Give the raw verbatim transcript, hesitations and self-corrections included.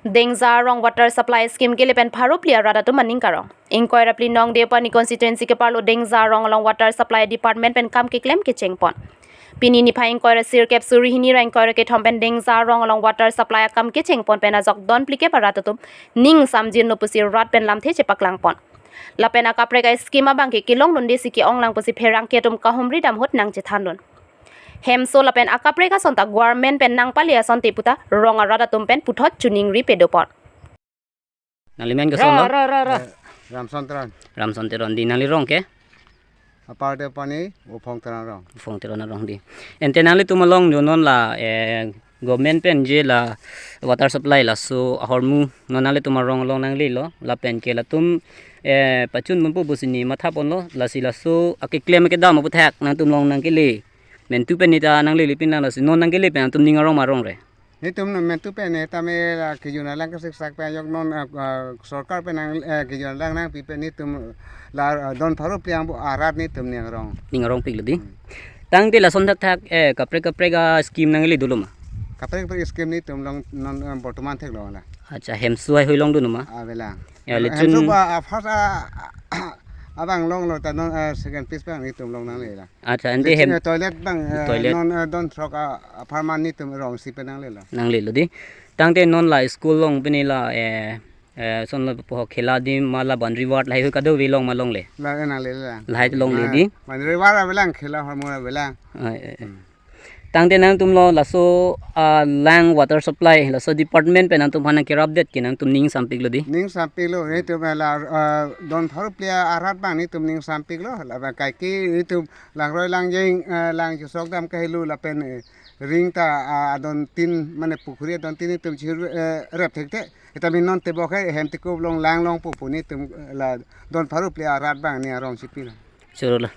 Dengja Arong Water Supply Scheme kele pen pharo phli arat atum aning karong. Ingkoi ra phli Nong Deopani constituency keparlo Dengja Arong along Water Supply Department pen kam keklem kecheng pon. Pini niphai ingkoi ra sirkep suri hini ra ingkoi ra kethom pen Dengja Arong along Water Supply akam kecheng pon pen ajok don phlikep arat atum ning samjin lo pusi rat pen lamthe chepaklang pon. Lapen akaprek a-scheme abang ke kelong dunde si ke-ong lang pusi pherangke atum kahumri dam ahut nangchethan dun. Hemso lapen akaprek ason ta government pen nangpale asonte puta rong arat atum pen puthot choningri pado pon. Nangli men Ra, kosonlo? ra, ra, ra. Eh, Ramson Teron. Ramson Teron di. Nangli rong ke? Upper Deopani, Uphong Teron rong. Uphong Teron rong di. Ante nanglitum along jo non la, eh, government pen je la water supply laso ahormu non nanglitum arong along nanglelo, lapen ke latum, eh, pachun bumpu busi ne matha ponlo, lasi laso akeklem kedam aputhak nangtum along nangkele. Mentu pen ne ta nanglele pin lang, lasi non nangkele pen nangtum ning arong ma arong re? Netum mentu pen ne tame la kejun alang kesik sak pen ajok non, eh, eh, sorkar pen nang, eh, kejun alang nangpi pen netum la, eh, don pharo phli angbong arat netum ning arong. Ning arong piklo di. Hmm. Tangte lason thakthak, eh, kaprek kaprek a-scheme nangle dolo ma? Kaprek kaprek scheme netum along non, eh, bortoman theklo la. Acha, Hemso hai hui long dolo ma? Avelang. Ya, Hemso lechun ba, ah, first, ah, ah, abang longlo ta non, eh, second phase abang netum along nangle la. Acha, ante Hem- Toilet abang, eh, toilet. Non, eh, don throk, ah, apharman netum rong si pen nanglelo. Nanglelo di. Tangte non la school along pini la, eh, eh, son lo po khela di ma la boundary wall lahai hui kadokave long ma longle? La, eh, nanglelo la. Lahai longle di. Ah, boundary wall avelang, khela ahormu avelang. Ah, eh, eh. Hmm. Tangte nangtumlo laso, ah, lang water supply, laso department pen nangtum aphan nangkerapdet ke nangtum ning sampiklo di. Ning sampiklo, netum la, ah, don pharo phli arat abang netum ning sampiklo, lapen kaike netum langroi langjeng, eh, lang chusok dam kahelo lapen, eh, ring ta, ah, adon tin, mane pukhuri adon tin netum chir, eh, rep thekthe. Ita min non tebok hai hem tikup long lang longpo pu netum, eh, la don pharo phli arat abang ne arong chipilo. Choro la.